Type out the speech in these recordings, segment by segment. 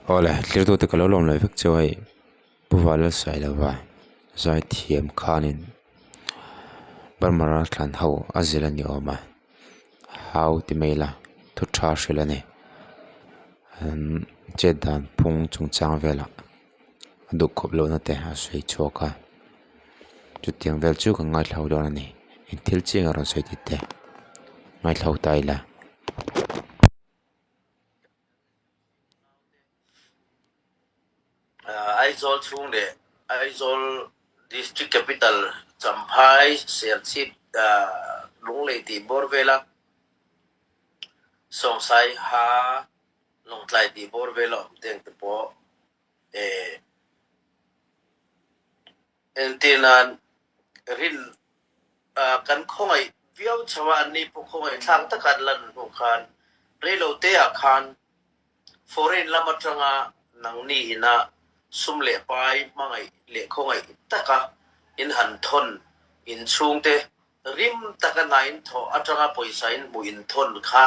Awle thlir tute ka lo lawm leh vek chu hei Pu Vanlalsailova zaithiam khanin Burma raltlan ho a zilh a ni awm a hau ti mai ila thu tha hrilh a ni an chet dan phung chungchang velah a duh khawp lohna te a sawi chhuak a chutiang vel chu kan ngaithla dawn a ni eng thil chiang a rawn sawi tih te ngaithla ta ila. Aizawl chhung leh Aizawl District Capital Champhai Serchhip Lunglei tih bawr vela Sawngsai ha Lawngtlai tih bawr vela awm te ang te pawh Entir nan rin kan khawngaih viau chho a, anni pawh khawngaih thlak taka an lan hnu khan reilo te ah khan foreign lam atanga nangni ina sum leh pai hmangaih leh khawngaih taka in han thawn in chhungte rim taka hna in thawh atanga pawisa in hmuh in thawn kha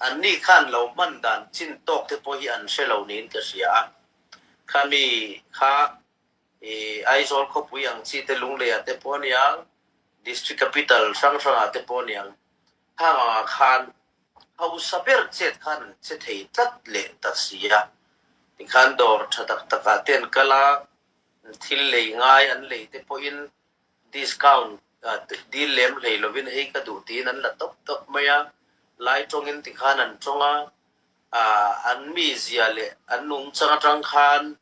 anni khan lo hman dan chin tawk te pawh hi an hre lo niin ka hria a, khami kha I Aizawl khawpui ang chi te Lungleiah te pawh a niang, District Capital hrang hrangah te pawh a niang, khang angah khan hausa ber chet khan an che thei tlat leh ta si a. Tikhan dawr tha tak takah te an kal a, thil lei ngai an lei te pawhin discount dil lem hlei lovin hei ka duh tiin an la tawp tawp mai a, lai tawngin tikhan an tawng a, an mizia leh an nungchang atang khan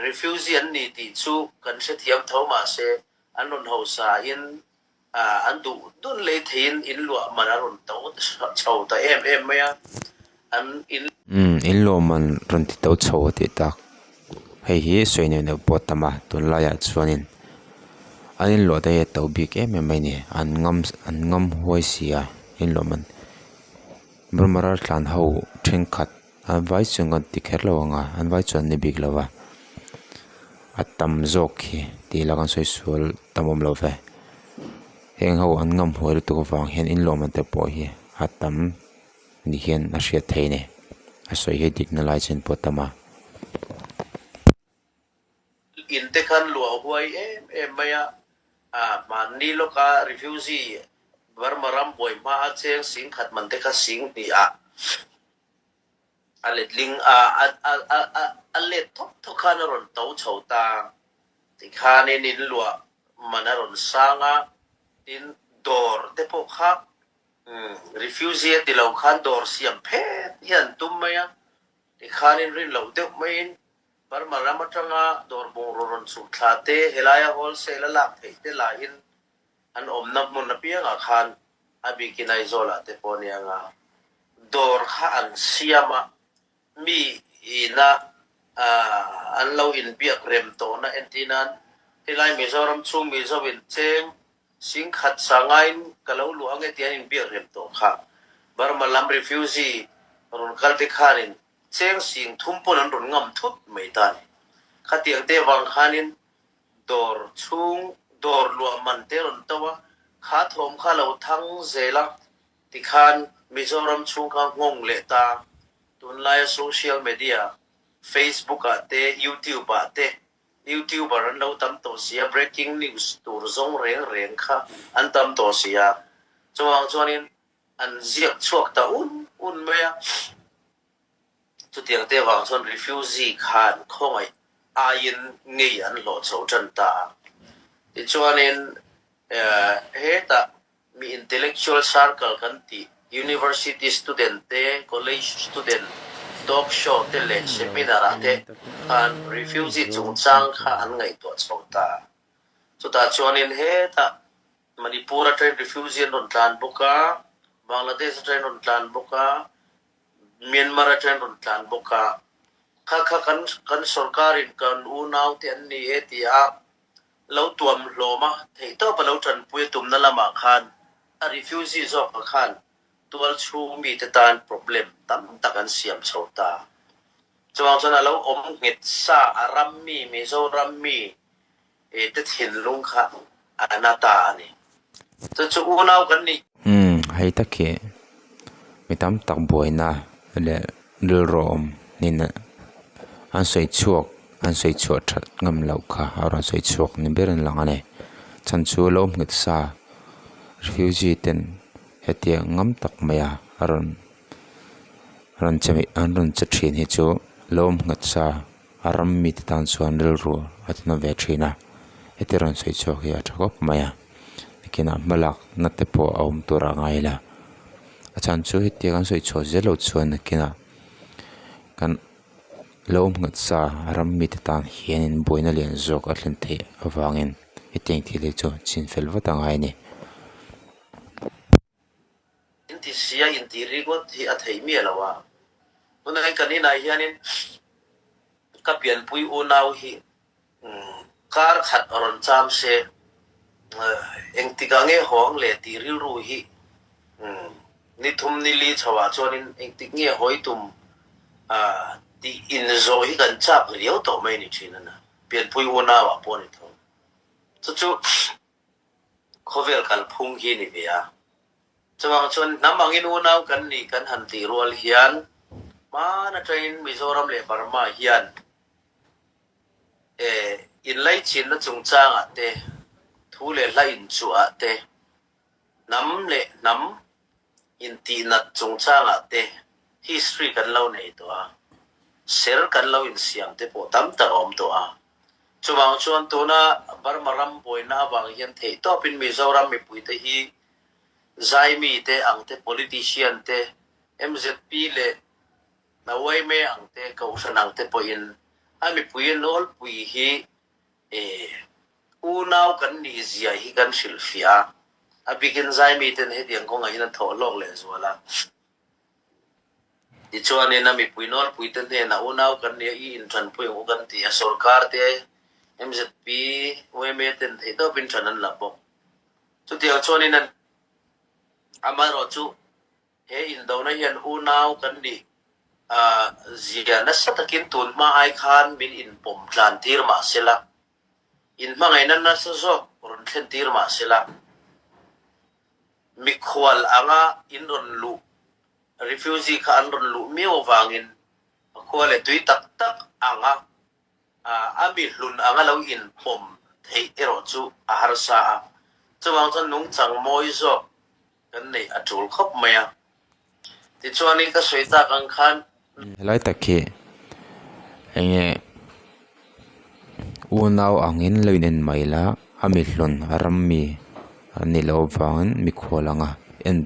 Refugee an ni tih chu kan hrethiam tho mahse an rawn hausa in an duh dun lei theiin in luah man a rawn to chho ta em em mai a, an in. Umm in luah man rawn ti to chho a tih tak. Hei hi sawi neuh neuh pawh a tam a, tunlaiah chuanin an in luah te hi a to bik em em mai a ni, an ngam an ngam huai si a in luah man. Burma raltlan ho thenkhat. An vai chuan kan ti kher lo ang a, an vai chuan an ni bik lo va, a tam zawk hi tih ila kan sawi sual tam awm lo ve, heng ho an ngam huai lutuk avang hian in lawm te pawh hi a tam ni hian a hriat theih a ni, a sawi hi dikna lai chin pawh a tam a. In te khan luah huai em em mai a, hmanni lawka refugee Burma ram buai hma a cheng sing khat man te kha sing hnih ah a letling a, a let thawk thawk khan a rawn to chho ta. Tikhanin in luah man a rawn sang a, tin dawr te pawh kha refugee a ti lo khan dawr siam phet hi an tum mai a, tikhanin rin loh deuh maiin Burma ram atanga dawr bungraw rawn chhuk thla te, helaia wholesale a lak theih te lahin An awmna hmun apiangah khan a bikin Aizawlah te pawh nia nga dawr kha an siam a, mi ina an lo inbiak rem tawhna entir nan helai Mizoram chhung Mizo in cheng singkhat sangaiin ka lo luah ange tih an inbiak rem tawh kha. Burma lam refugee rawn kal te khanin cheng sing thum pawn an rawn ngam thut mai ta a ni. Khatiang te vang khanin Dawr chhung dawr luah man te rawn to a, kha thawm kha lo thang zel a, tikhan Mizoram chhung kha nghawng leh ta. Tunlaia social media, Facebook ah te, YouTube ah te YouTuber an lo tam tawh si a, breaking news tur zawng reng reng kha an tam tawh si a, chuvang chuanin an ziak chhuak ta un un mai a. Chutiang te vang chuan refugee khan khawngaih aiin ngei an hlawh chho tan ta a. Tichuanin hetah mi intellectual circle kan tih university student te, college student talk show te leh seminar ah te khan refugee chungchang kha an ngaihtuah chho ta a. Chutah chuanin hetah Manipur atangin refugee an rawn tlan bawk a, Bangladesh atangin rawn tlan bawk a, Myanmar atangin rawn tlan bawk a, kha kha kan kan sorkarin kan unaute an ni e ti a lo tuam hlawm a, theihtawp a lo tanpui a tumna lamah khan a refugee zawkah khan tual chhung mite tan problem tam tak an siam chho ta. Chuvang chuan a lo awm nghet sa a ram mi Mizoram mi He te thinlung kha a na ta a ni. Chu chu unau kan ni. Umm hei tak hi mi tam tak buaina leh rilru awm nin. An sawi chhuak an sawi chhuah that ngam loh kha a rawn sawi chhuak ni ber in lang a ni. Chhan chu lo nghet sa refugee ten hetiang ngam tak mai a a rawn rawn che an rawn che thin hi chu lo nghet sa a ram mite tan chuan rilru a tina ve thin a heti rawn sawi chhuak hi a tha khawp mai a nakinah hma lak na te pawh a awm tur a ngai la a chhan chu hetiang an sawi chhuah zel loh chuan nakinah kan lo awm nghat sa ram mite tan hianin buaina lian zawk a thlen theih avangin hetiang thil hi chu chin fel vat a ngai a ni. Inti sia inti ringawt hi a theih miah lo a, tunah kan inah hianin ka pianpui unau hi Kar khat a rawn cham se, engtikah nge hawng le tih rilru hi ni thum ni li chhoah chuanin engtik nge hawi tum tih inzawh hi kan chak riau tawh mai ni thin a na. Pianpui unauah pawh a ni tho. Chu chu khawvel kalphung hi ni ve a. Chuvang chuan hnam angin unau kan nih kan han tih rual hian hman atangin Mizoram leh Burma hian Inlaichinna chungchangah te, thu leh hla inchuhah te, hnam leh hnam intihnat chungchangah te history kan lo nei tawh a, ser kan lo insiam te pawh tam tak a awm tawh a. Chuvang chuan tuna Burma ram buaina avang hian theihtawpin Mizoram mipuite hi Zaimi te ang te, politician te, mzp leh Nawaime ang te, Kohhran ang te pawhin a mipui nawlpui hi unau kan nih zia hi kan hrilhfiah a, a bikin Zaimi ten hetiang kawngah hian an thawh hlawk lehzual a. Tichuanin a mipui nawlpui te hnenah unau kan nia i inṭanpui ang u kan ti a, sorkar te, mzp, yma ten theihtawpin ṭan an la bawk. Chutiang chuanin an amaherawhchu He indona hian unau kan nih zia nasa takin tun hma ai khan min inpawm tlan tir mah sela, inhmangaihna nasa zawk rawn thlen tir mah sela, mikhual anga in rawn luh, refugee kha an rawn luh miau avangin khua leh tui tak tak anga a mi hlun anga lo inpawm theih erawh chu a harsa a. Chuvang chuan nungchang mawi zawk kan neih a tul khawp mai a. Tichuanin ka sawi tak ang khan. Helai tak hi enge unau angin lo in en mai la, a mi hlun a ram mi a nih loh avangin mikhual anga en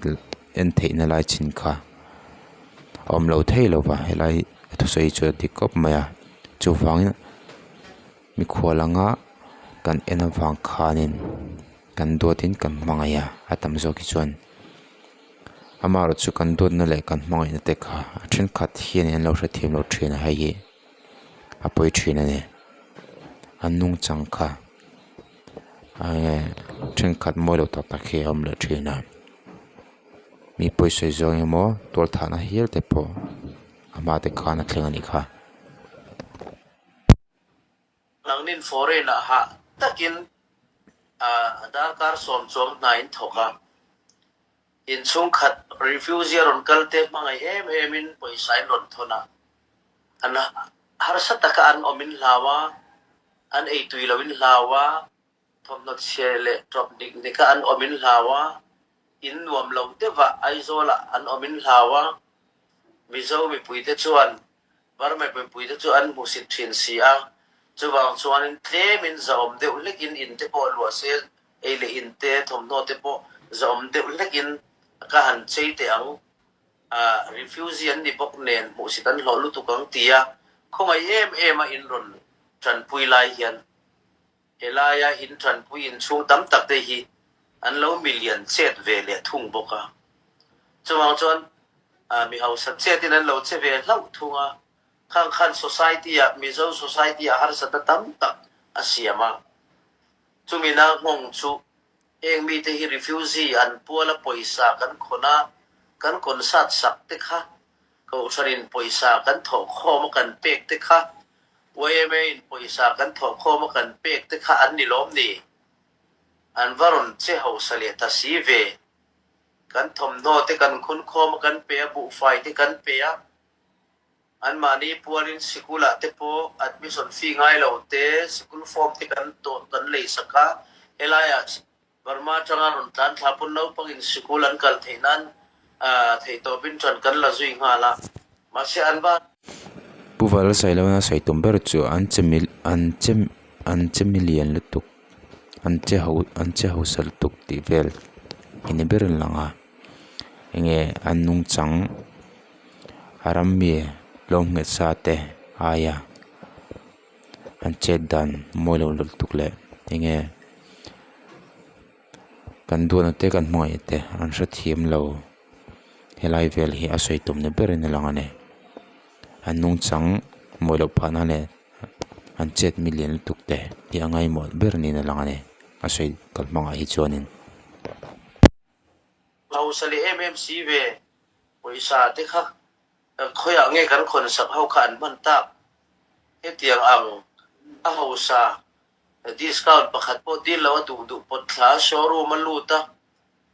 en theihna lai chin kha a awm lo thei lo va, helai thusawi chu a dik khawp mai a, chuvangin mikhual anga kan en avang khanin. Kan duatin kan hmangaih a, a tam zawk hi chuan amaherawh chu kan duatna leh kan hmangaihna te kha a thenkhat hian an lo hrethiam lo thin a, hei hi a pawi thin a ni. An nungchang kha thenkhat mawi lo tak tak hi a awm leh thin a, mi pawisawi zawng emaw tualthahna hial te pawh a hma te khan a thleng a nih kha. Nangnin foreign ah hah takin darkar sawm chuang hna in thawk a, inchhungkhat refugee a rawn kal te hmangaih em em in pawisa in rawn thawn a, an harsa taka an awm in hlau a, an eitui lo in hlau a, Thawmhnaw chhia leh ṭawp nik nika an awm in hlau a, in nuam lo deuhah Aizawlah an awm in hlau a, Mizo mipuite chuan Burma mipuite chu an hmusit ṭhin si a, chuvang chuanin tlemin zahawm deuh hlekin in te pawh luah se, ei leh in te, thawmhnaw te pawh zahawm deuh hlekin ka han chei teh ang, refugee an ni bawk nen hmuhsit an hlawh lutuk ang tia khawngaih em em a in rawn ṭanpui lai hian Helaia in tanpui inchhung tam tak te hi an lo milian chet ve leh thung bawk a. Chuvang chuan mi hausa chetin an lo che ve hlauh thung a, khang khan society-ah, Mizo society-ah harsatna tam tak a siam a. Chumina nghawng chu heng mite hi refugee an puala pawisa kan khawn a, kan kawnsat sak te kha Kohhranin pawisa kan thawhkhawm a kan pek te kha yma in pawisa kan thawhkhawm a kan pek te kha an ni lawm ni? An va rawn che hausa leh ta si ve. Kan thawmhnaw te kan khunkhawm a kan pe a, buhfai te kan pe a. Anmahni pualin sikulah te pawh admission fee ngai lo te, sikul form te kan tawh kan lei sak a, helaiah Burma atanga rawn tlan thla pawn naupangin sikul an kal theih nan theihtawpin ṭan kan la zui nghal a, mahse an va. Pu Val Sailona sawi tum ber chu an che mil an che an che milian lutuk an che ho an che hausa lutuk tih vel hi ni berin a lang a enge an nungchang a ram mi lawm nghet sa te aia an chet dan mawi lo lutuk leh enge kan duatna te kan hmangaih te an hrethiam lo helai vel hi a sawi tum ni berin a lang a ni an nungchang mawi loh phah nan leh an chet mi lian lutuk te hi a ngaimawh ber niin a lang a ni a sawi kalhmangah hi chuanin. Hausa leh em em si ve pawisa te kha khawiah nge kan khawn sak ho kha an hman tak? Hetiang ang a hausa discount pakhat pawh dil lo a duh duh pawt thla showroom a lut a,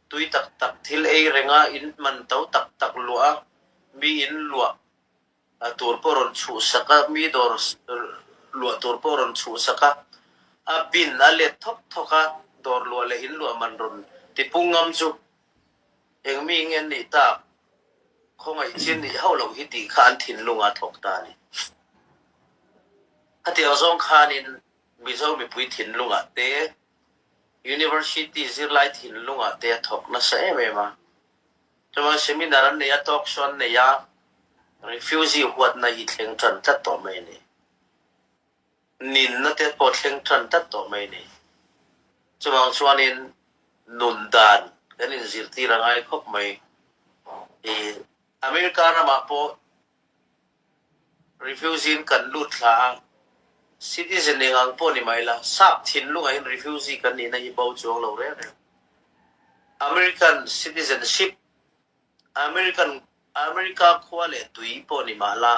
tui tak tak thil ei reng a, in man to tak tak luah a, mi in luah tur pawh rawn chhuh sak a, mi dawr luah tur pawh rawn chhuh sak a, a bin a let thawk thawk a, dawr luah leh in luah man rawn ti pung ngam chu eng mi nge an nih tak? Khawngaih chin nih hauh loh hi tih kha an thinlung a thawk ta a ni. Khatiang zawng khanin Mizo mipui thinlungah te, University zirlai thinlungah te a thawk nasa em em a. Chuan seminar an nei a, talk show an nei a, refugee huatna hi thleng tan tlat tawh mai a ni. Ninna te pawh thleng tan tlat tawh mai a ni. Chuvang chuanin nun dan kan inzirtir a ngai khawp mai. I America ramah pawh refugee in kan lut thla a, citizen eng ang pawh ni mai la, sap thinlungah hian refugee kan nihna hi bo chuang lo reng reng. American citizenship, American America khua leh tui pawh ni mah la,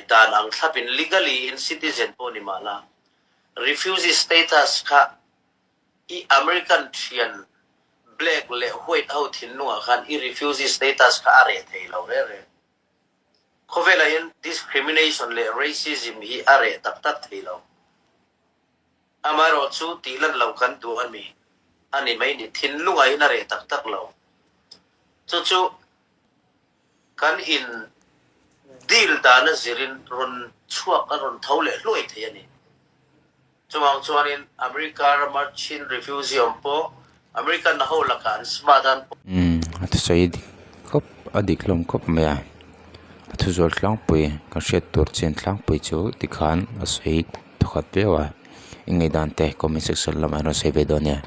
dan ang thlapin legally in citizen pawh ni mah la, refugee status kha i American thian black leh white ho thinlungah khan i refugee status kha a reh thei lo reng reng. Khawvelah hian discrimination leh racism hi a reh tak tak thei lo. Amaherawh chu tih lan lo kan duh a mi a ni mai ni. Thinlungah hian a reh tak tak lo. Chu chu kan in deal dana zirin rawn chhuak a rawn tho leh hluai thei a ni. Chuvang chuanin America rama Chin refugee awm pawh American ho lakah an smart a an Umm a thusawi dik khawp a dik hlawm khawp mai a a thuzual tlangpui ka hriat tur chin tlangpui chu tikhan a sawi thawkhat viau a i ngaihdan te comment section lamah an rawn sawi ve dawn nia.